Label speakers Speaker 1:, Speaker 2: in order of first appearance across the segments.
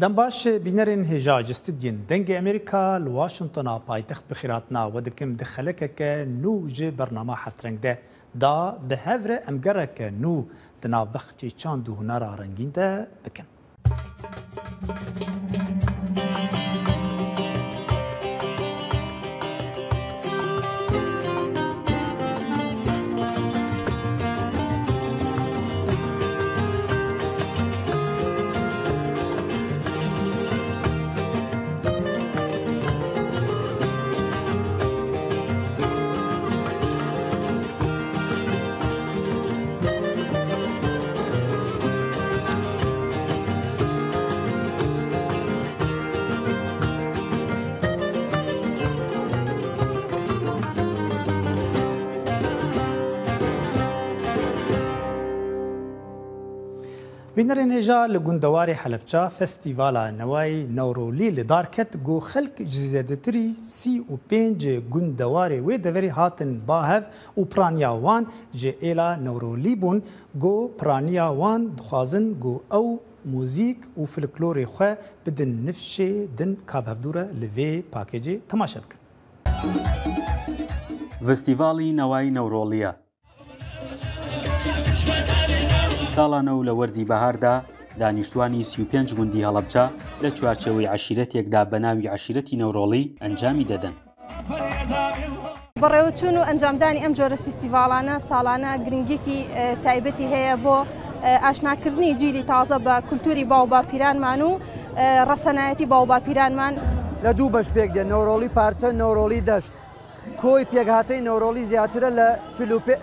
Speaker 1: Dem baş bînerên hêja ji stûdyên Dengê Amerîka li Washingtona paytext bi xêratina we dikim di xelekeke nû ji bernama Heftreng de da bi hev re em gereke nû di nav bexçê çand û hunera rengîn de bikin. Bînerên hêja li gundewarê Helebça festîvala Newayê Newrolî li dar ket ku xelk ji zêdetirî 35 gundewarê wê deverê hatin ba hev û piraniya wan ji êla Newrolî bûn ku piraniya wan dixwazin ku ew muzîk û folklorê xwe bidin nifşê din ka bi hevdû re li vê pakêcê temaşe bikin.
Speaker 2: Festîvalî Newayê Newrolî ye. ساڵانە و لە وەرزی بەهاردا دانیشتوانی 35 گوندی هەڵەبجە لە چوارچێوەی عەشیرەتێکدا بە ناوی عەشیرەتی نەورۆڵی ئەنجامی دەدەن.
Speaker 3: بەڕێوەچوون و ئەنجامدانی ئەم جۆرە فیستیڤاڵانە ساڵانە گرنگیەکی تایبەتی هەیە بۆ ئاشناکردنی جیلی تازە بە کولتوری باوباپیرانمان و ڕەسەنایەتی باوباپیرانمان.
Speaker 4: لە دوو بەش پێک دێن، نەورۆڵی پارچە، نەورۆڵی دەشت. کۆی پێکهاتەی نەورۆڵی زیاترە لە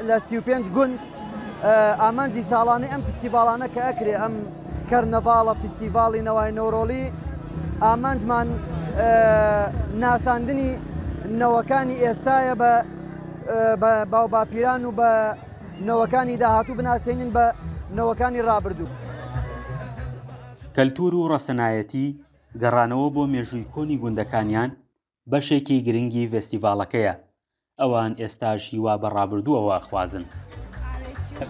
Speaker 4: لە 35 گوند. ئامانجی ساڵانەی ئەم فستیڤاڵانە کە ئەکرێ ئەم کەرنەڤاڵە فستیڤاڵی نەوای نەورۆڵی ئامانجمان ناساندنی نەوەکانی ئێستایە بە بە باوباپیران و بە نەوەکانی داهاتوو بناسێنین بە نەوەکانی ڕابردوو.
Speaker 2: کەلتوور و ڕەسەنایەتی، گەڕانەوە بۆ مێژووی کۆنی گوندەکانیان بەشێکی گرنگی ڤێستیڤاڵەکەیە، ئەوان ئێستاش هیوا بە ڕابردووەوە ئەخوازن.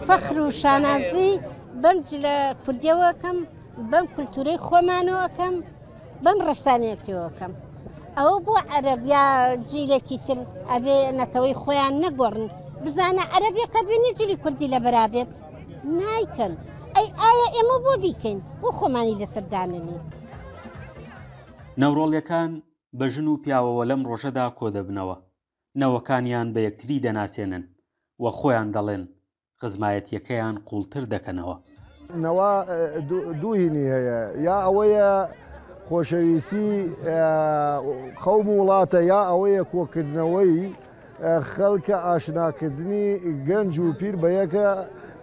Speaker 5: فەخر و شانازی بەم جلە کوردیەوە ئەکەم، بەم کولتوورەی خۆمانەوە ئەکەم، بەم ڕەسانیەتیەوە ئەکەم. ئەوە بۆ عەرەب یا جیلێکی تر ئەبێ نەتەوەی خۆیان نەگۆڕن. بزانە عەرەبێکە بینی جلی کوردی لەبەرا بێت نایکەن. ئەی ئایا ئێمە بۆ بیکەین؟ بۆ خۆمانی لەسەر دانەنێین؟
Speaker 2: نەورۆڵیەکان بە ژن و پیاوەوە لەم ڕۆژەدا کۆدەبنەوە، نەوەکانیان بە یەکتری دەناسێنن و خۆیان دەڵێن خزمایەتییەکەیان قووڵتر دەکەنەوە.
Speaker 6: نەوە دوو هینی هەیە، یا ئەوەیە خۆشەویستی قەوم و وڵاتە، یا ئەوەیە کۆکردنەوەی خەڵکە ئاشناکردنی گەنج و پیر بە یەکە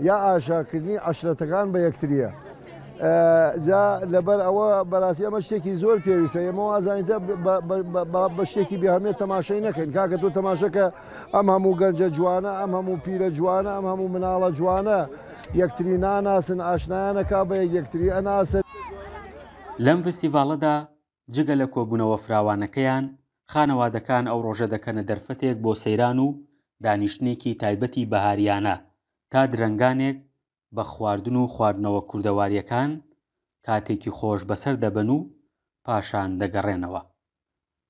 Speaker 6: یا ئاشناکردنی عەشرەتەکان بە یەکتریە. جا لەبەر ئەوە بەڕاستی ئەمە شتێکی زۆر پێویستە ئێمە وازانیتە بە شتێکی بێهمێت تەماشای نەکەین کاکە تۆ تەماشەکە ئەم هەموو گەنجە جوانە ئەم هەموو پیرە جوانە ئەم هەموو مناڵە جوانە یەکتری ناناسن ئاشنایانەکە بە یەکتری ئەناسن.
Speaker 2: لەم فستیڤاڵەدا جگە لە کۆبوونەوە فراوانەکەیان، خانەوادەکان ئەو ڕۆژە دەکەنە دەرفەتێک بۆ سەیران و دانیشتنێکی تایبەتی بەهارییانە تا درەنگانێک بە خواردن و خواردنەوە کوردەوارییەکان کاتێکی خۆش بەسەر دەبەن و پاشان دەگەڕێنەوە.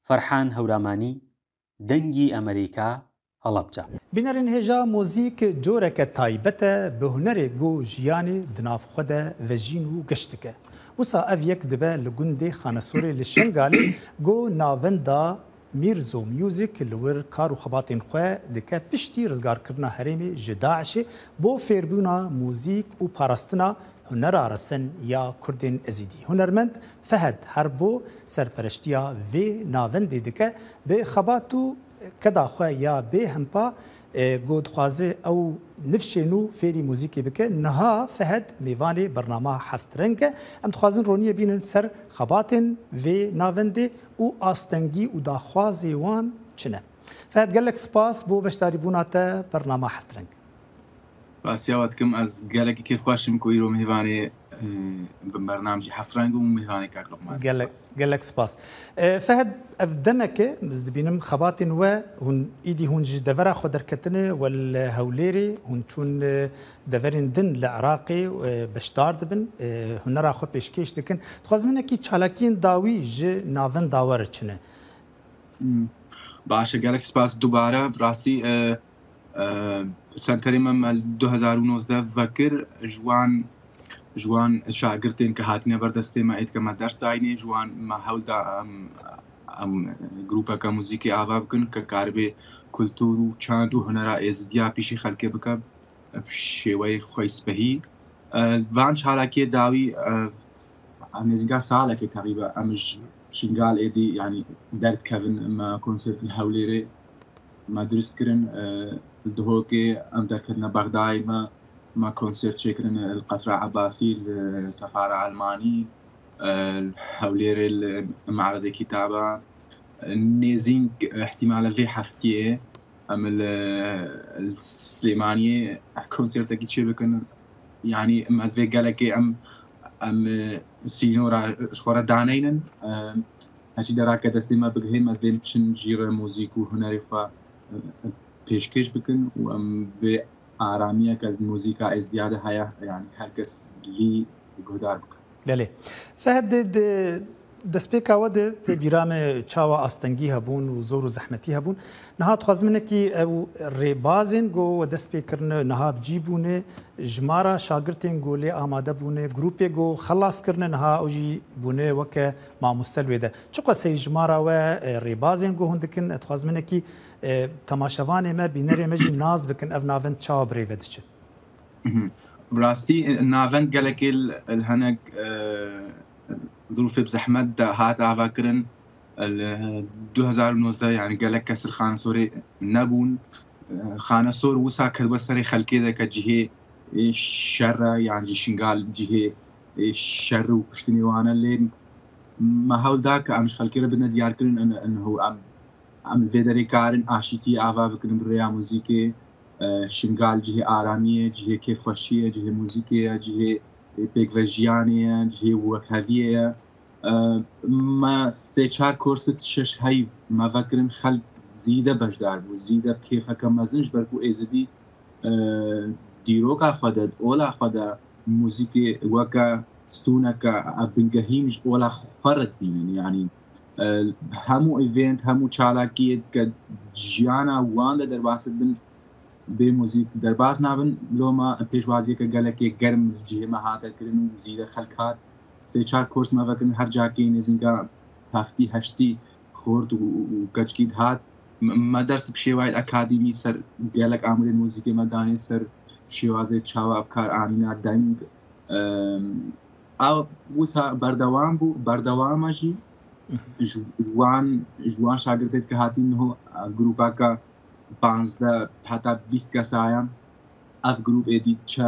Speaker 2: فەرحان هەورامانی، دەنگی ئەمەریکا، هەڵەبجە.
Speaker 1: بینەرên hêja muzîk coreke taybet e bi hunerê ku jiyanê di nav xwe de vejîn û geş dike. Wisa ev yek dibe li gundê Xanesorê li Şengalê ku navenda Mîrzo Music li wir kar û xebatên xwe dike piştî rizgarkirina herêmê ji DAIŞ'ê bo fêrbûna muzîk û parastina hunera resen ya Kurdên Ezîdî. Hunermend Fehed Herbo serpereştiya vê navendê dike bi xebat û keda xwe ya bê hempa ku dixwaze ew nifşê nû fêrî muzîkê bike. Niha Fehed mêvanê bernama Heftreng e. Em dixwazin roniyê bînin ser xebatên vê navendê û astengî û daxwazê wan çi ne. Fehed gelek spas bo beşdarîbûna te bernama Heftreng.
Speaker 7: Spasiya we dikim ez gelekî kêfxweş im ku îro mêvanê بم بەرنامجی هەفت ڕەنگ و میهرانی کاک لوقمان.
Speaker 1: Gelek gelek spas. Fehed ev demeke ez dibînim xebatên we hûn îdî hûn ji devera xwe derketine we li Hewlêrê hûn çûn deverên din li Iraqê beşdar dibin hunera xwe pêşkêş dikin. Dixwazim hinekî çalakiyên dawî ji navenda we re çi ne?
Speaker 7: Baş e gelek spas dubare bi rastî Senterê me me 2019 vekir ji wan ji wan şagirtên ke hatine ber destê me êdike me ders dayînê ji wan me hewl da em em grûpeke muzîkê ava bikin ke karibê kultur û çand û hunera êzidiya pîşî xelkê bike bi şêweyê xwe spehî. Van çalakiyê dawî nêzîka salekê teqrîbe em ji Şingal êdî yanî derdikevin me konsert li Hewlêrê me dirust kirin li Duhokê em derketine Bexdayê me me konsert çêkirin li Qesra Ebasî li Sefara Elmanî li Hewlêrê li Me'redê Kîtaba nêzînk îhtîmale vê heftiyê em li Silêmaniyê konsertekî çêbikin yanî me divê gelekê em em sînora ji xwe re daneynin heçî dera ke destê me bigihê me divê biçin jî re muzîk û hunerê xwe pêşkêş bikin û em vê aramiyeke muzîka êzdiya de heye yanî her kes lî guhdar bike.
Speaker 1: Belê. Fehed di destpêka we de tê bîra me çawa astengî hebûn û zor û zehmetî hebûn. Niha dixwazim hinekî ew rêbazên ku we dest pê kirine niha bi cî bûne, jimara şagirtên ku lê amade bûne, grûpê ku xelas kirine niha ew jî bûne weke mamoste li wê de. Çi qaseyî jimara we rêbazên ku hûn dikin, ez dixwazim hinekî temaşevanê me, bînerê me jî nas bikin ev navend çawa bi rê ve diçe.
Speaker 7: Bi rastî navend gelekê li hinek zurufê bi zehmet de hat avakirin. Li 2019 yani gelek kes li Xanesorê nebûn. Xanesor wisa kiribe serê xelkê de ke cihê şer e yan jî Şingal cihê şer û kuştinê wan e lê me hewl da ke em ji xelkê re bidine diyarkirin inhu em em li vê derê karin aşîtiyê ava bikin bi rêya muzîkê. Şingal cihê aramiyê, cihê kêfxweşiyê, cihê muzîkê ye, cihê pêkvejiyanê ye, cihê wekheviyê ye. Me sê çar korsit şeş heyv me vekirin xelk zîde beşdar bû, zîde kêfeke mezin ji ber ku Êzidî dîroka xwe de, ola xwe de muzîkê weke stûneke bingehîn ji ola xwe re dibînin. Yanî hemû event, hemû çalakiyê ke jiyana wan de derbas dibin bê muzîk derbas nabin. Loma pêşwaziyeke gelekê germ li cihê me hate kirin û zîde xelk hat. Sê çar kors me vekirin her cakê nêzînka heftî heştî xort û keçikî dihat. Me ders bi şêwayê akademî ser gelek amûrên muzîkê me danê ser şêwazê çawa bikaranîna deng ew wisa berdewam bû berdewama jî ji wan ji wan şagirtê ke hatîn niho grûpeke 15 heta 20 kesaye ev grûp êdî çe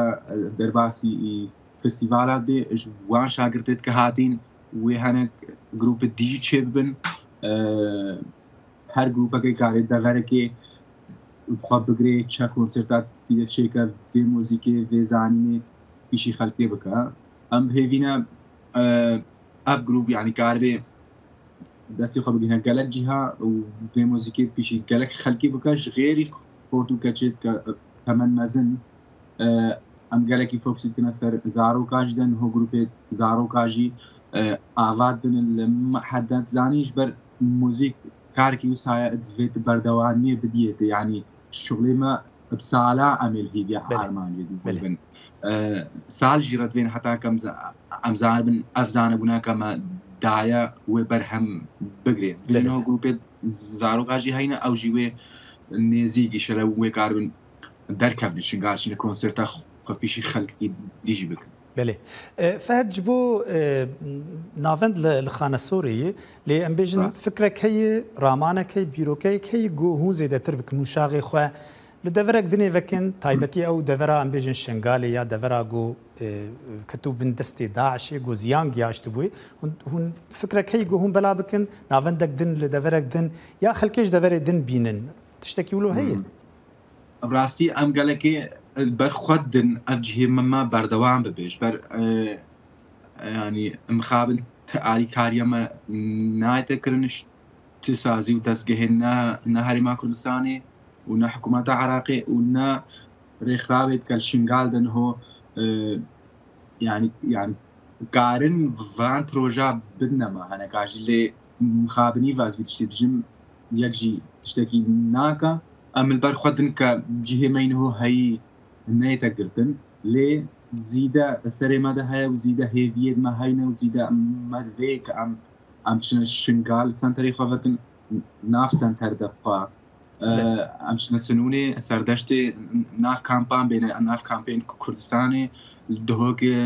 Speaker 7: derbasî festîvala bê ji wan şagirtê ke hatîn wê hinek grûpê dî jî çêbibin her grûpekê karê deverekê xwe bigirê çe konserta tîde çêke vê muzîkê vê zanînê pîşî xelkê bike. Em hêvîne ev grûp yanî karibê destê xwe bigihîne gelek cîha û vê muzîkê pîşî gelek xelkê bike ji xêrî xort û keçê temen mezin em gelekî fokusî dikine ser zaroka jî de niho grûpê zaroka jî ava dibin li mehede dizanî ji ber muzîk karekî wisa ye divê tu berdewamiyê bidiyê te yanî şixulê me bi sala em ê li hêviya armancê dibin. Sal jî re divên heta ke em zanibin ev zanebûna ke me daye wê berhem bigirê. Divê niho grûpê zaroka jî heyne ew jî wê nêzîk îşele wê karibin derkevin Şingal çine konserta xwe pîşî xelkî dî jî bikin.
Speaker 1: Belê. Fehed ji bo navend li Xanesorê ye lê em bêjin fikrek heye, ramanek heye, bîrokeyek heye ku hûn zêdetir bikin hûn şaxê xwe li deverek dinê vekin, taybetî ew devera em bêjin Şengalê ya devera ku ketû bin destê DAIŞê ku ziyan giyaştibûyê. Hûn fikrek heye ku hûn bela bikin navendek din li deverek din ya xelkê ji deverê din bînin. Tiştekî wilo heye?
Speaker 7: Bi rastî em gelekê ber xwe didin ev cihê me me berdewam bibe ji ber. ینی مخابن ئالیکاریە مە نایتە کرنش چ سازی و دەستگەهێن نە نە هەرێما کوردستانێ و نە حکوومەتە عراقێ و نە ڕێکخراوێت کە شنگال دەنهۆ یعنی یعنی کارن ڤان پرۆژا بدنەمە هەنەکاژی لێ مخابنی ڤازوی تشتێ بژم یەکژی تشتێکی ناکە ئەمل بەر خودن کە جهێ مەینهۆ هەیی نێتە گرتن لێ زیدە سەرێ مەدە هەیە و زیدە هێڤیەت مە هەینە و زیدە مەدڤێ کە ئەم ئەم چنە شنگال سەنتەری خۆ بکن ناف سەنتەر دەپا ئەم چنە سنونێ سەردەشتێ ناف کامپان بێنە ناف کامپێن کوردستانێ دهۆکێ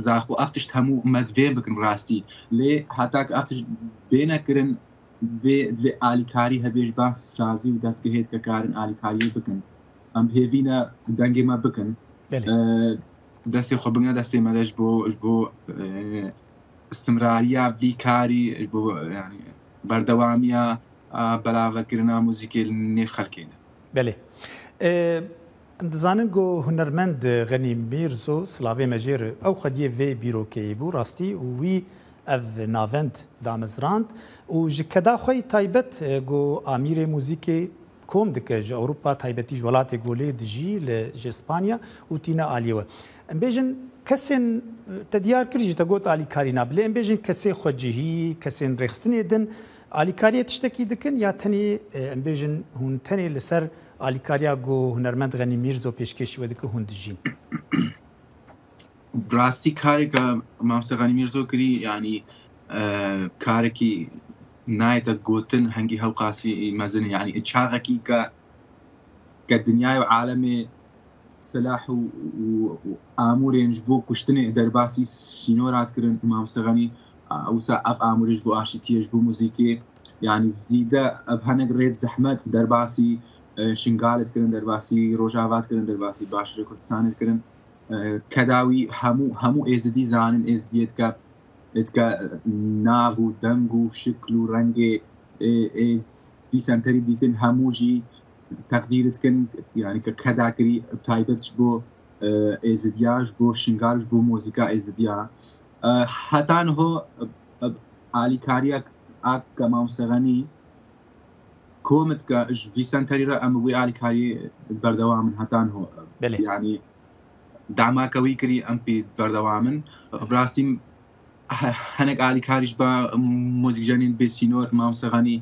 Speaker 7: زاخۆ ئەف تشت هەموو مەدڤێ بکن ڕاستی لێ هەتاک ئەف تشت بێنەکردن vê vê alîkarî hebêj ba sazî û destgehêt کە کارن alîkariyê bikin em hêvîne dengê me bikin دەستێ خۆ بگنە دەستێ مەدە ji بۆ ji بۆ استمراریە vî karî ji بۆ yani بەردەوامیە بەلاڤەکردنا موزیکê li nêv xelkê ne.
Speaker 1: Belê. Em dizanin ku hunermend Xenî Mîrzo silavê me jê re ew xwediyê vê bîrokeyê bû rastî û wî ev navend damezrand û ji keda xwe taybet ku amîrê muzîkê kom dike ji Ewropa taybetî ji welatê ku lê dijî li ji Îspanya û tîne aliyê we. Em bêjin kesên te diyar kir jî te got alîkarî nabe lê em bêjin kesê xwecihî kesên rêxistinê din alîkariyê tiştekî dikin ya tenê em bêjin hûn tenê li ser alîkariya ku hunermend Xenî Mîrzo pêşkêşî we dike hûn dijîn.
Speaker 7: Rastî karêka mamoste Xenî Mîrzo kirî yanî karekî nayête gotin hengî hewqasî mezin yanî çaxekî ke ke dinyayê û alemê silah û amûrên ji bo kuştinê derbasî sînor hat kirin mamoste Xenî wisa ev amûrê ji bo aşîtiyê ji bo muzîkê yanî zîde ev hinek rêt zehmet derbasî Şingalê dikirin derbasî Rojava dikirin derbasî Başûrê Kurdistanê dikirin kedawî hemû hemû êzidî zanin êzidiyê dike dike nav û deng û şikl û rengê ê vî senterî dîtin hemû jî teqdîr dikin yani ke keda kirî taybet ji bo êzidiya ji bo şingal ji bo mozîka êzidiya heta niho alîkariya a ke mamoste Xenî komit ke ji vî senterî re em wê alîkariyê berdewamin heta niho yani داماکە وی کری ئەم پێ بەردەوامن ڕاستی هەنێک ئالیکاریش بە مۆزیکژەنین بێ سینۆر مامۆستا غەنی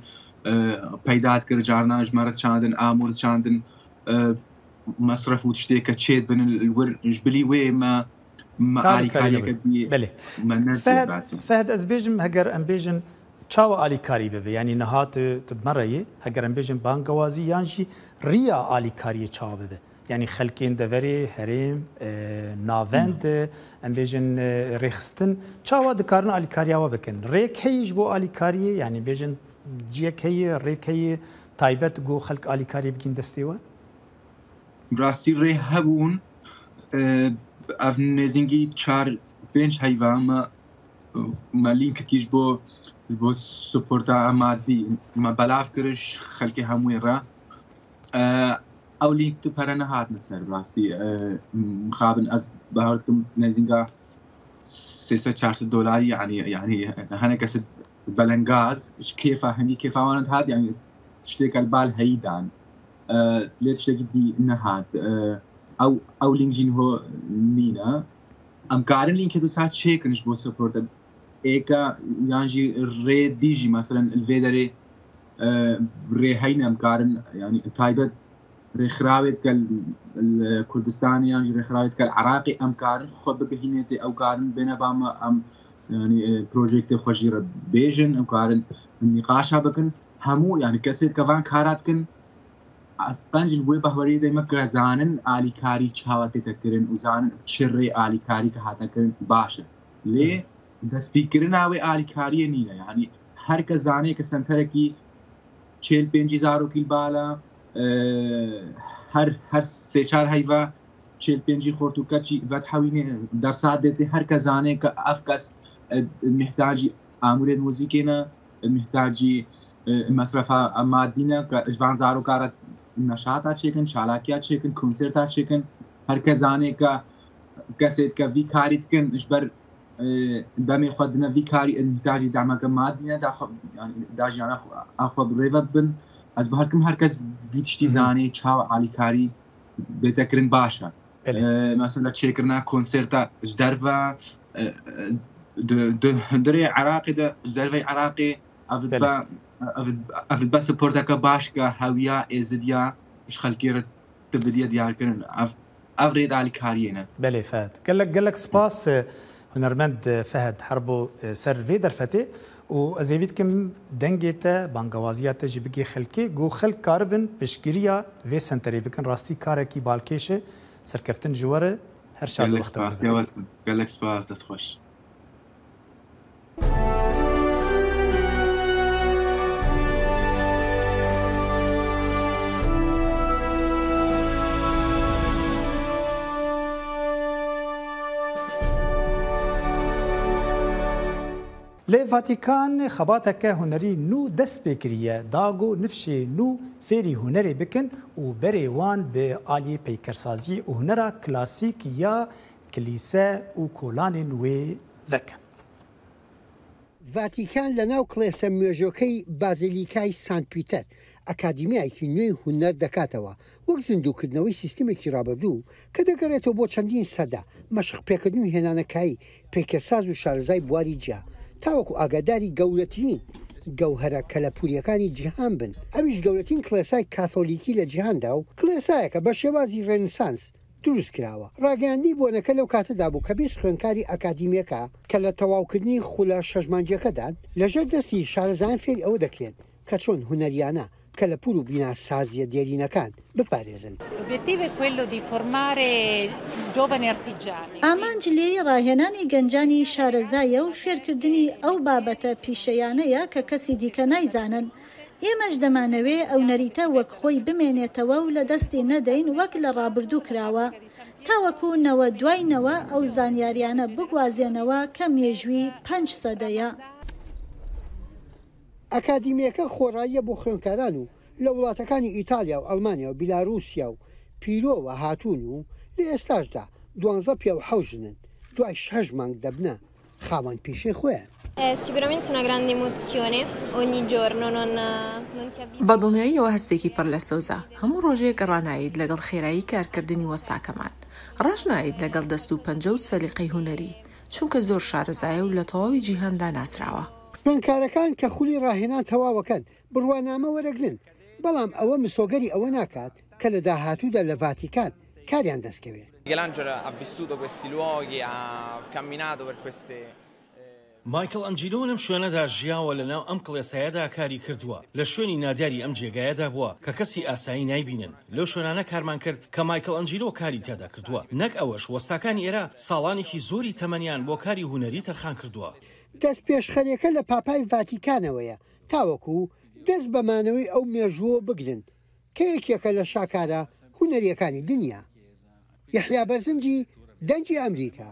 Speaker 7: پەیدات کرد جارنا ژمارە چاندن ئامور چاندن مەسرەف و شتێک کە چێت بن ور ژبلی وێ مە ئالیکاریەکە
Speaker 1: بەێ فهد ئەس بێژم هەگەر ئەم بێژن چاوە ئالیکاری ببێ ینی نەهات مەڕەیە هەگەر ئەم بێژن بانگەوازی یانژی ڕیا ئالیکاریە چاوە ببێ یعنی خەلکێن دەڤەرێ هەرێم ناڤەند ئەم بێژن ڕێخستن چاوە دکارن ئالیکاریاوە بکەن ڕێک هەیش بۆ ئالیکاریە یعنی بێژن جیەک هەیە ڕێک هەیە تایبەت گۆ خەلک ئالیکاری بگین دەستێوە
Speaker 7: ڕاستی ڕێ هەبوون ئەv نێزینگی چار پێنج هەیڤە مە مە لینکەکیش بۆ بۆ سپۆرتا مادی مە بەلاف کرش خەلکی هەمووی ڕە ئەو لینک تو پەرە نەهاتنە سەر ڕاستی مخابن ئەس باوەڕکم نێزینگا 300 400 دلاری یعنی یعنی هەنە کەس بەلەنگاز کێفا هەندی کێفاوانت هات یعنی شتێکە بال هەیدان لێ شتێکی دی نەهات ئەو ئەو لینکژین هۆ نینە ئەم کارن لینکە دو ساعت چێکنش بۆ سپۆرتە ئێکە یانژی ڕێ دیژی مەسەلەن الڤێ دەرێ ڕێ هەینە ئەم کارن یعنی تایبەت ڕێکخراوێت کە کوردستان یان ڕێکخراوێت کە عراقی ئەم کارن خۆ بگەهینێتێ ئەو کارن بێنە بامە ئەم پرۆژێکتێ خۆشی ڕە بێژن ئەم کارن نقاشا بکەن هەموو یعنی کەسێک کەوان کارات کن ئەسپەنج بۆی بەهوەری دەیمە کە زانن ئالیکاری چاوە تێتەکردن و زانن چ ڕێ ئالیکاری کە هاتەکردن باشە لێ دەستپیکردناوێ ئالیکاریە نینە یعنی هەر کە زانەیە کە سنتەرەکی چێل پێنجی زارۆکی بالە هەر هەر سێ چار هەیڤە چێل پێنجی خۆرت و کەچی ڤەت حەوینێ دەرسات دێتێ هەر کە زانێ کە ئەف کەس محتاجی ئامورێت موزیکێنە محتاجی مەسرەفە مادینە کە ژوان زارۆکارە نەشاتا چێکن چالاکیا چێکن کۆنسێرتا چێکن هەر کە زانێ کە کەسێت کە ڤی کاری دکن ژبەر دەمێ خو دنە ڤی کاری ئنهتاجی دامەکە مادینە دا ژیانا خو بڕێڤە بن ئەز بە هەرکم هەر کەس ڤی تشتی زانێ چاو عالیکاری بێتەکردن باشە مەسەلەن لە چێکردنا کۆنسێرتا ji derve di hundirê Iraqê de ji derveyî Iraqê ev dibe ev dibe sporteke baş ke hewiya Êzidiya ji xelkê re tu bidiye diyarkirin ev ev rê de alîkariyê ne.
Speaker 1: Belê Fehed. Gelek gelek spas hunermend Fehed Herbo ser vê derfetê û ez hêvî dikim dengê te, bangewaziya te jî bigê xelkê ku xelk karibin piştgiriya vê senterê bikin. Rastî karekî balkêş e. Serkeftin ji we re her şad û
Speaker 7: Gelek spas
Speaker 1: bextewar bin.
Speaker 7: ya we dikim. Gelek spas dest xweş.
Speaker 1: Lê Vatîkan xebateke hunerî nû dest pê kiriye da ku nifşê nû fêrî hunerê bikin û berê wan bi aliyê peykersaziyê û hunera klasîk ya kilîse û kolanên wê vekin.
Speaker 8: ڤاتیکان لە ناو کڵێسە مێژۆکەی بازیلیکای سانت پیتەر ئەکادیمیایەکی نوێی هونەر دەکاتەوە وەک زیندووکردنەوەی سیستمێکی ڕابردوو کە دەگەڕێتەوە بۆ چەندین سەدە مەشقپێکردن و هێنانەکایی پەیکەرساز و شارەزای بواری جیا تاوەکو ئاگاداری گەورەترین گەوهەرە کەلەپورییەکانی جیهان بن ئەویش گەورەترین کڵێسای کاثۆلیکی لە جیهاندا و کڵێسایەکە بە شێوازی ڕێنسانس دروست کراوە. ڕاگەیاندنی بۆنەکە لەو کاتەدا بوو کە 20 خوێندکاری ئەکادیمییەکە کە لە تەواوکردنی خولە شەش مانگییەکەدان، لەژێر دەستی شارەزایان فێری ئەوە دەکرێن کە چۆن هونەرییانە کەلەپوور و بیناسازییە دێرینەکان بپارێزن.
Speaker 9: ئامانج لێی ڕاهێنانی گەنجانی شارەزایە و فێرکردنی ئەو بابەتە پیشەیانەیە کە کەسی دیکە نایزانن. ئێمەش دەمانەوێ ئەو نەریتە وەک خۆی بمێنێتەوە و لەدەستی نەدەین وەک لە ڕابردوو کراوە، تاوەکو نەوە دوای نەوە ئەو زانیاریانە بگوازێنەوە کە مێژووی پەنج سەدەیە.
Speaker 8: ئەکادیمییەکە خۆڕاییە بۆ خوێندکاران و لە وڵاتەکانی ئیتاڵیا و ئەڵمانیا و بیلاروسیا و پیرۆوە هاتوون و لە ئێستاشدا دوانزە پیاو و حەوت ژنن، دوای شەش مانگ دەبنە خاوەن پیشەی خۆیان.
Speaker 10: بە دڵنیاییەوە هەستێکی پڕ لە سۆزە، هەموو ڕۆژێک ڕانایەیت لەگەڵ خێرایی کارکردنی وەستاکەمان، ڕاشنایەیت لەگەڵ دەست و پەنجە و سەلیقەی هونەری، چونکە زۆر شارەزایە و لە تەواوی جیهاندا ناسراوە.
Speaker 8: خوێندکارەکان کە خولی ڕاهێنان تەواوەکەن بڕوانامە وەرەگرن، بەڵام ئەوە مسۆگەری ئەوە ناکات کە لە داهاتوودا لە ڤاتیکان کاریان دەستکەوێت.
Speaker 11: مایکڵ ئەنجیلۆ لەم شوێنەدا ژیاوە لەناو ئەم کڵێسایەدا کاری کردووە لە شوێنی نادیاری ئەم جێگایەدا بووە کە کەسی ئاسایی نایبینن لەو شوێنانە کارمان کرد کە مایکڵ ئەنجیلۆ کاری تیادا کردووە نەک ئەوەش وەستاکانی ئێرە ساڵانێکی زۆری تەمەنیان بۆ کاری هونەری تەرخان کردووە.
Speaker 8: دەستپێشخەریەکە لە پاپای ڤاتیکانەوەیە تاوەکو دەست بە مانەوەی ئەو مێژووە بگرن کە یەکێکە لە شاکارە هونەرییەکانی دنیا. یەحیا بەرزنجی، دەنگی ئەمریکا.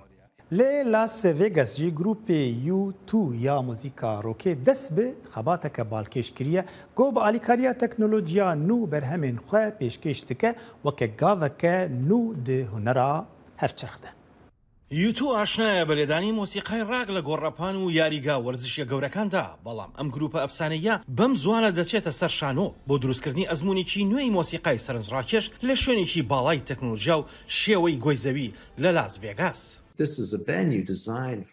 Speaker 1: Lê Las Vegas jî grûpê U Two ya muzîka rockê dest bi xebateke balkêş kiriye ku bi alîkariya teknolojiya nû berhemên xwe pêşkêş dike weke gaveke nû di hunera hevçerx de.
Speaker 11: یو تو ئاشنایە بە لێدانی مۆسیقای ڕاک لە گۆڕەپان و یاریگا وەرزشیە گەورەکاندا، بەڵام ئەم گروپە ئەفسانەییە بەم زووانە دەچێتە سەر شانۆ بۆ دروستکردنی ئەزموونێکی نوێی مۆسیقای سەرنجڕاکێش لە شوێنێکی باڵای تەکنۆلۆژیا و شێوەی گۆی زەوی لە لاس ڤێگاس.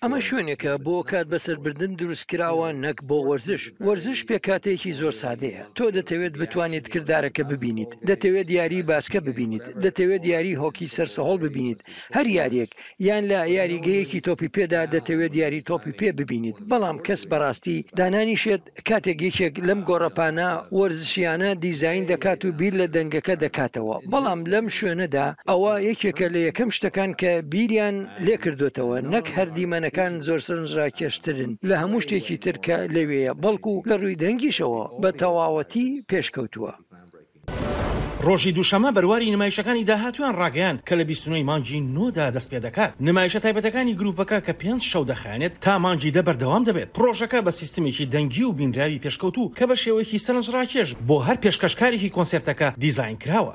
Speaker 12: ئەمە شوێنێکە بۆ کات بەسەربردن دروستکراوە نەک بۆ وەرزش. وەرزش پێکهاتەیەکی زۆر سادەیە. تۆ دەتەوێت بتوانیت کردارەکە ببینیت، دەتەوێت یاریی باسکە ببینیت، دەتەوێت یاریی هۆکی سەر سەهۆڵ ببینیت، هەر یارییەک، یان لە یاریگەیەکی تۆپی پێدا دەتەوێت یاری تۆپی پێ ببینیت، بەڵام کەس بەڕاستی دانانیشێت کاتێک یەکێک لەم گۆڕەپانە وەرزشییانە دیزاین دەکات و بیر لە دەنگەکە دەکاتەوە، بەڵام لەم شوێنەدا ئەوە یەکێکە لە یەکەم شتەکان کە بیریان لێکردۆتەوە، نەک هەر دیمەنەکان زۆر سەرنجڕاکێشترن لە هەموو شتێکی تر کە لەوێیە، بەڵکو لە ڕووی دەنگیشەوە بە تەواوەتی پێشکەوتووە.
Speaker 11: ڕۆژی دووشەممە بەرواری نمایشەکانی داهاتوویان ڕاگەیاند کە لە 29 ی مانگی نۆ دا دەستپێدەکات. نمایشە تایبەتەکانی گروپەکە کە پێنج شەو دەخایەنێت تا مانگی دە بەردەوام دەبێت. پڕۆژەکە بە سیستمێکی دەنگی و بینراوی پێشکەوتوو کە بە شێوەیەکی سەرنجڕاکێش بۆ هەر پێشکەشکارێکی کۆنسێرتەکە دیزاین کراوە.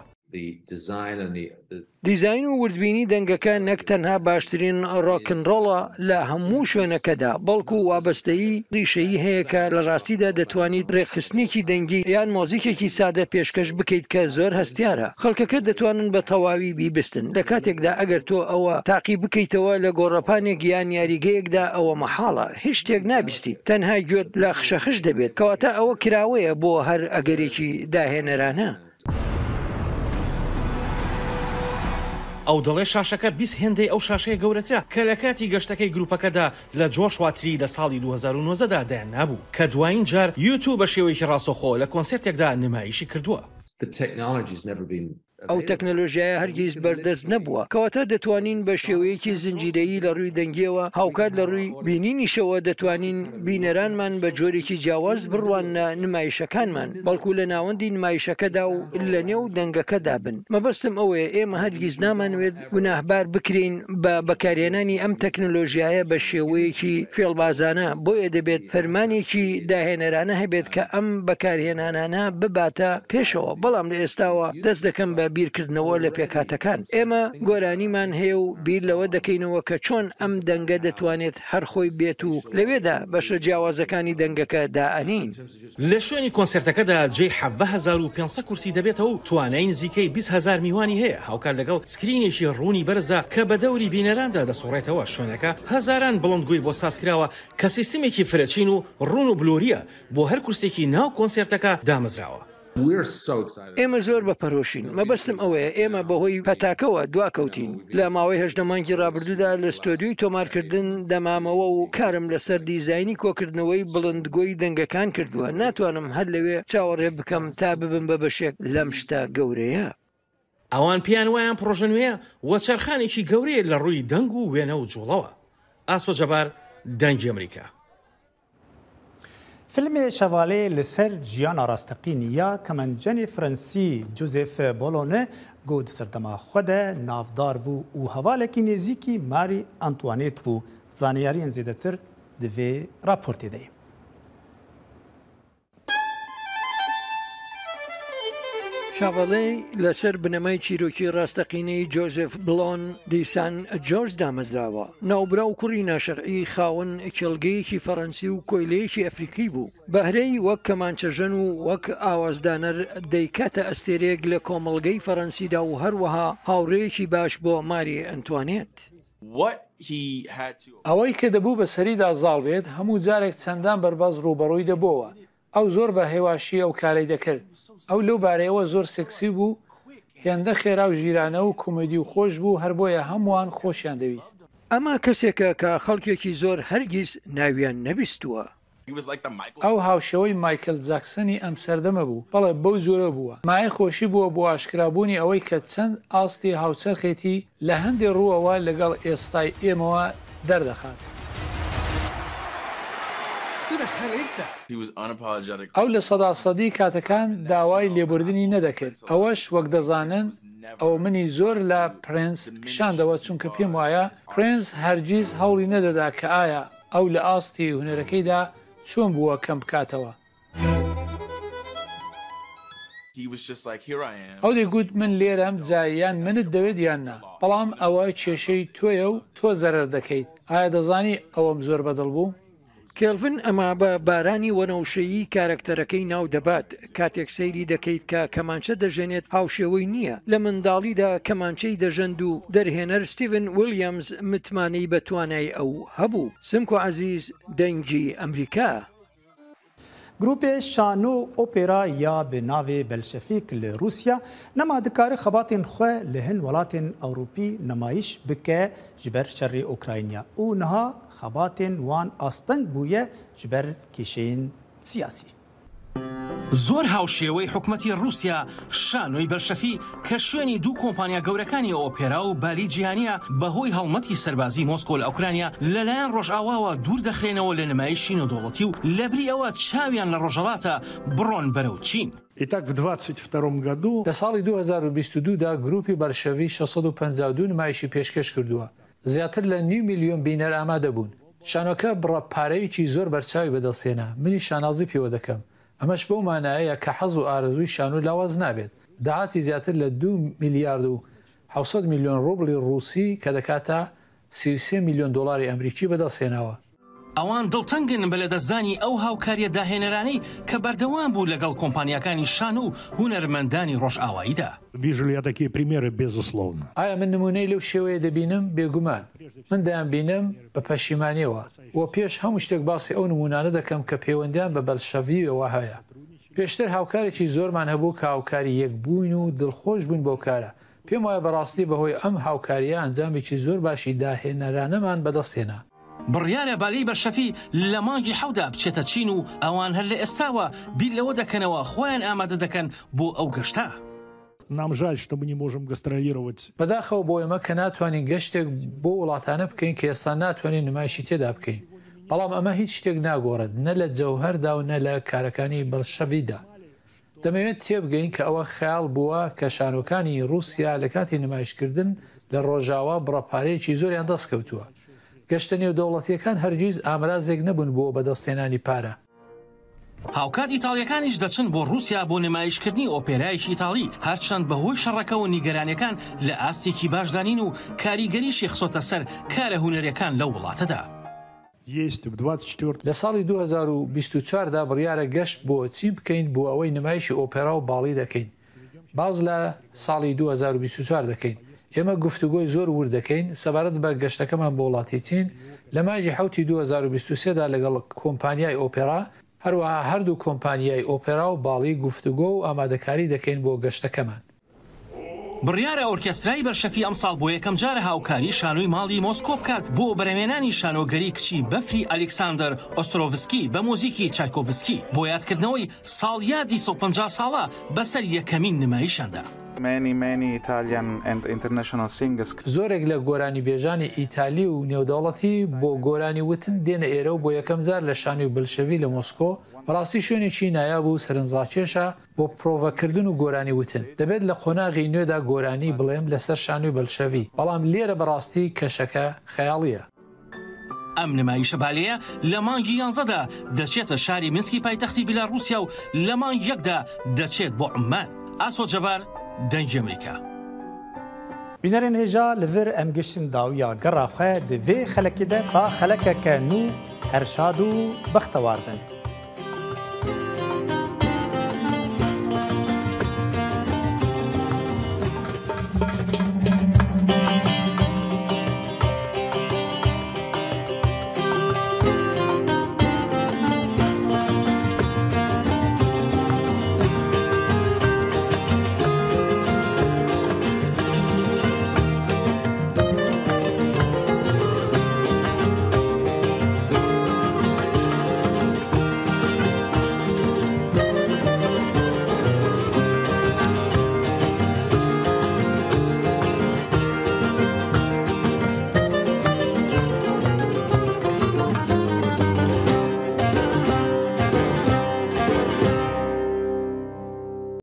Speaker 12: دیزاین و وردبینی دەنگەکە نەک تەنها باشترین ڕۆکنڕۆڵە لە هەموو شوێنەکەدا، بەڵکو وابەستەیی ڕیشەیی هەیە کە لە ڕاستیدا دەتوانیت ڕێکخستنێکی دەنگی یان مۆزیکێکی سادە پێشکەش بکەیت کە زۆر هەستیارە. خەڵکەکە دەتوانن بە تەواوی بیبستن، لە کاتێکدا ئەگەر تۆ ئەوە تاقی بکەیتەوە لە گۆڕەپانێک یان یاریگەیەکدا ئەوە مەحاڵە، هیچ شتێک نابیستیت، تەنها گوێت لە خشەخش دەبێت، کەواتە ئەوە کراوەیە بۆ هەر ئەگەرێکی داهێنەرانە.
Speaker 11: ئەو دەڵێ شاشەکە 20 هێندەی ئەو شاشەیە گەورەترە کە لە کاتی گەشتەکەی گروپەکەدا لە جۆشوا تری لە ساڵی 2019 دا دایاننابوو کە دوایین جار یوتوب بە شێوەیەکی ڕاستەوخۆ لە کۆنسێرتێکدا نمایشی کردووە.
Speaker 12: ئەو تەکنەلۆژیایە هەرگیز بەردەست نەبووە، کەواتە دەتوانین بە شێوەیەکی زنجیرەیی لە ڕووی دەنگییەوە هاوکات لە ڕووی بینینیشەوە دەتوانین بینەرانمان بە جۆرێکی جیاواز بڕواننە نمایشەکانمان، بەڵکو لە ناوەندی نمایشەکەدا و لەنێو دەنگەکەدا بن. مەبەستم ئەوەیە ئێمە هەرگیز نامانەوێت گوناهبار بکرێین بە بەکارهێنانی ئەم تەکنەلۆژیایە بە شێوەیەکی فێڵبازانە، بۆیە دەبێت فەرمانێکی داهێنەرانە هەبێت کە ئەم بەکارهێنانانە بباتە پێشەوە، بەڵام لە ئێستاوە دەست دەکەم بە بیرکردنەوە لە پێکهاتەکان. ئێمە گۆرانیمان هەیە و بیر لەوە دەکەینەوە کە چۆن ئەم دەنگە دەتوانێت هەر خۆی بێت و لەوێدا بەشە جیاوازەکانی دەنگەکە دائەنێین.
Speaker 11: لە شوێنی کۆنسێرتەکەدا جێی 17,500 کورسی دەبێتەوە و توانای نزیکەی 20 هەزار میوانی هەیە، هاوکات لەگەڵ سکرینێکی ڕوونی بەرزدا کە بەدەوری بینەراندا دەسوڕێتەوە، شوێنەکە هەزاران بڵندگۆی بۆ سازکراوە کە سیستمێکی فرەچین و ڕوون و بلۆرییە بۆ هەر کورسێکی ناو کۆنسێرتەکە دامەزراوە.
Speaker 12: ئێمە زۆر بە پەرۆشین، مەبەستم ئەوەیە ئێمە بەهۆی پەتاکەوە دواکەوتین. لە ماوەی 18 مانگی رابردوودا لە ستۆدیۆی تۆمارکردن دەمامەوە و کارم لەسەر دیزاینی کۆکردنەوەی بڵندگۆی دەنگەکان کردووە، ناتوانم هەر لەوێ چاوەڕێ بکەم تا ببم بە بەشێک لەم شتە گەورەیە.
Speaker 11: ئەوان پێیان وایە ئەم پڕۆژە نوێیە وەچەرخانێکی گەورەیە لە ڕووی دەنگ و وێنە و جوڵەوە. ئاسۆ جەبار، دەنگی ئەمریکا.
Speaker 1: فیلمê Şevalê li ser jiyana rasteqîn ya kemencenê Frensî Joseph Bologne ku di serdema xwe de navdar bû û hevalekî nêzîkî Marie Antoinette bû. Zanyariyên zêdetir di vê raportê de ye.
Speaker 12: شاڤڵێ لەسەر بنەمای چیرۆکی ڕاستەقینەی جۆزێف بڵۆن دی سان جۆرج دامەزراوە. ناوبراو کوڕی ناشەرعی خاوەن کێڵگەیەکی فەڕەنسی و کۆیلەیەکی ئەفریقی بوو. بەهرەی وەک کەمانچەژەن و وەک ئاوازدانەر دەیکاتە ئەستێرەیەک لە کۆمەڵگەی فەڕەنسیدا و هەروەها هاوڕێیەکی باش بۆ ماری ئەنتوانێت.
Speaker 13: ئەوەی کە دەبوو بەسەریدا زاڵ بێت، هەموو جارێک چەندان بەربەست ڕووبەڕووی دەبۆوە. ئەو زۆر بە هێواشی ئەو کارەی دەکرد. ئەو لەو بارەیەوە زۆر سێکسی بوو، هێندە خێرا و ژیرانە و کۆمێدی و خۆش بوو، هەر بۆیە هەمووان خۆشیان دەویست.
Speaker 12: ئەمە کەسێکە کە خەڵکێکی زۆر هەرگیز ناویان نەبیستووە.
Speaker 13: ئەو هاوشێوەی مایکل جاکسنی ئەم سەردەمە بوو، بەڵێ بەو جۆرە بووە. مایەی خۆشی بووە بۆ ئاشکرابوونی ئەوەی کە چەند ئاستی هاوچەرخێتی لە هەندێ ڕووەوە لەگەڵ ئێستای ئێمەوە دەردەخات. ئەو لە سەدا سەدی کاتەکان داوای لێبوردنی نەدەکرد، ئەوەش وەک دەزانن ئەوە منی زۆر لە پرێنس کشاندەوە چونکە پێم وایە پرێنس هەرگیز هەوڵی نەدەدا کە ئایا ئەو لە ئاستی هونەرەکەیدا چۆن بووە کەم بکاتەوە. ئەو دەیگوت من لێرەم جا یان منت دەوێت یان نا، بەڵام ئەوە کێشەی تۆیە و تۆ زەرەر دەکەیت، ئایا دەزانی ئەوەم زۆر بەدڵ بوو؟
Speaker 12: کێڵڤن ئەمە بە بارانی وەنەوشەیی کارەکتەرەکەی ناو دەبات، کاتێک سەیری دەکەیت کە کەمانچە دەژەنێت هاوشێوەی نییە، لە منداڵیدا کەمانچەی دەژەند و دەرهێنەر ستیڤن ویڵیامز متمانەی بە توانای ئەو هەبوو. سمکۆ عەزیز، دەنگی ئەمریکا.
Speaker 1: گروپê şano opera ya bi navê Belşefîk li Rûsya nema dikare xebatên xwe li hin welatên Ewropî nemayiş bike ji ber şerê Ukrayna û niha xebatên wan asteng bûye ji ber kêşeyên siyasî.
Speaker 11: زۆر هاوشێوەی حکومەتی ڕووسیا، شانۆی بەلشەفی کە شوێنی دوو کۆمپانیا گەورەکانی ئۆپێرا و بالی جیهانییە، بەهۆی هەڵمەتی سەربازی مۆسکۆ لە ئۆکرانیا لەلایەن ڕۆژئاواوە دوور دەخرێنەوە لە نمایشی نێودەوڵەتی و لەبری ئەوە چاویان لە ڕۆژهەڵاتە بڕۆن بەرەو چین.
Speaker 13: لە ساڵی 2022 دا گروپی بەلشەڤی 652 نمایشی پێشکەش کردووە، زیاتر لە نیو ملیۆن بینەر ئامادە بوون. شانۆکە بڕە پارەیەکی زۆر بەرچاوی بەدەستهێنا، منیش شانازی پێوە دەکەم. ئەمەش بەو مانایەیە کە حەز و ئارەزووی شانۆ لاواز نابێت. داهاتی زیاتر لە دوو میلیارد و 700 میلیۆن ڕوبڵی ڕووسی کە دەکاتە 33 میلیۆن دۆڵاری ئەمریکی بەدەستهێناوە.
Speaker 11: ئەوان دڵتەنگن بە لەدەستدانی ئەو هاوکارییە داهێنەرانەی کە بەردەوام بوو لەگەڵ کۆمپانیاکانی شانۆ و هونەرمەندانی ڕۆژئاواییدا.
Speaker 14: Вижу ли я такие примеры? Безусловно.
Speaker 13: ئایا من نموونەی لەو شێوەیە دەبینم؟ بێگومان. من دەیانبینم بە پەشیمانییەوە و پێش هەموو شتێک باسی ئەو نموونانە دەکەم کە پەیوەندییان بە بەلشەڤییەوە هەیە. پێشتر هاوکارێکی زۆرمان هەبوو کە هاوکاری یەک بووین و دڵخۆش بووین بەو کارە. پێم وایە بەڕاستی بەهۆی ئەم هاوکارییە ئەنجامێکی زۆر باشی داهێنەرانەمان بەدەستهێنا.
Speaker 11: بڕیارە بالێی بەرشەفی لە مانگی حەوتدا بچێتە چین و ئەوان هەر لە ئێستاوە بیر لەوە دەکەنەوە خۆیان ئامادە دەکەن بۆ ئەو گەشتە.
Speaker 14: Нам жаль, что мы не можем гастролировать.
Speaker 13: بەداخەوە بۆ ئێمە کە ناتوانین گەشتێک بۆ وڵاتانە بکەین کە ئێستا ناتوانین نمایشی تێدا بکەین، بەڵام ئەمە هیچ شتێک ناگۆڕێت نە لە جەوهەردا و نە لە کارەکانی بەلشەڤیدا. دەمەوێت تێبگەین کە ئەوە خەیاڵ بووە کە شانۆکانی ڕووسیا لە کاتی نمایشکردن لە ڕۆژاوا بڕە پارەیەکی زۆریان دەستکەوتووە. گەشتە نێودەوڵەتییەکان هەرگیز ئامرازێک نەبوون بۆ بەدەستهێنانی پارە.
Speaker 11: هاوکات ئیتاڵییەکانیش دەچن بۆ ڕووسیا بۆ نمایشکردنی ئۆپێرایەکی ئیتاڵی، هەرچەند بەهۆی شەڕەکەوە نیگەرانییەکان لە ئاستێکی باشدا نین و کاریگەریشی خستۆتە سەر کارە هونەرییەکان لەو وڵاتەدا.
Speaker 13: لە ساڵی 2024 دا بڕیارە گەشت بۆ چین بکەین بۆ ئەوەی نمایشی ئۆپێرا و باڵی دەکەین. باس لە ساڵی 2024 دەکەین. ئێمە گفتوگۆی زۆر ورد دەکەین سەبارەت بە گەشتەکەمان بۆ وڵاتی چین لە مانگی حەوتی 2023 دا لەگەڵ کۆمپانیای ئۆپێرا، هەروەها هەردوو کۆمپانیای ئۆپێرا و باڵی گفتوگۆ و ئامادەکاری دەکەین بۆ گەشتەکەمان.
Speaker 11: بڕیارە ئۆرکێسترای بەلشەفی ئەمساڵ بۆ یەکەمجار هاوکاری شانۆی ماڵی مۆسکۆ بکات بۆ بەرهەمهێنانی شانۆگەری کچی بەفری ئەلیکساندەر ئۆسترۆڤسکی بە مۆزیکی چایکۆڤسکی بۆ یادکردنەوەی ساڵیادی 150 ساڵە بەسەر یەکەمین نمایشیاندا.
Speaker 13: زۆرێک لە گۆرانیبێژانی ئیتالی و نێودەوڵەتی بۆ گۆرانی وتن دێنە ئێرە و بۆ یەکەمجار لە شانۆی بەلشەڤی لە مۆسکۆ، بەڕاستی شوێنێکی نایاب و سەرنجڕاکێشە، بۆ پرۆڤەکردن و گۆرانی وتن. دەبێت لە قۆناغی نوێدا گۆرانی بڵێم لەسەر شانۆی بەلشەڤی، بەڵام لێرە بەڕاستی کەشەکە خەیاڵییە.
Speaker 11: ئەم نمایشە بالێیە لە مانگی یانزەدا دەچێتە شاری مینسکی پایتەختی بیلاڕووسیا و لە مانگی یەکدا دەچێت بۆ عوممان. ئاسۆ جەبار، دەنگی ئەمریکا.
Speaker 1: Bînerên hêja li vir em gihiştin dawiya gera xwe di vê xelekê de ta xelekeke nû her şad û bextewar bin.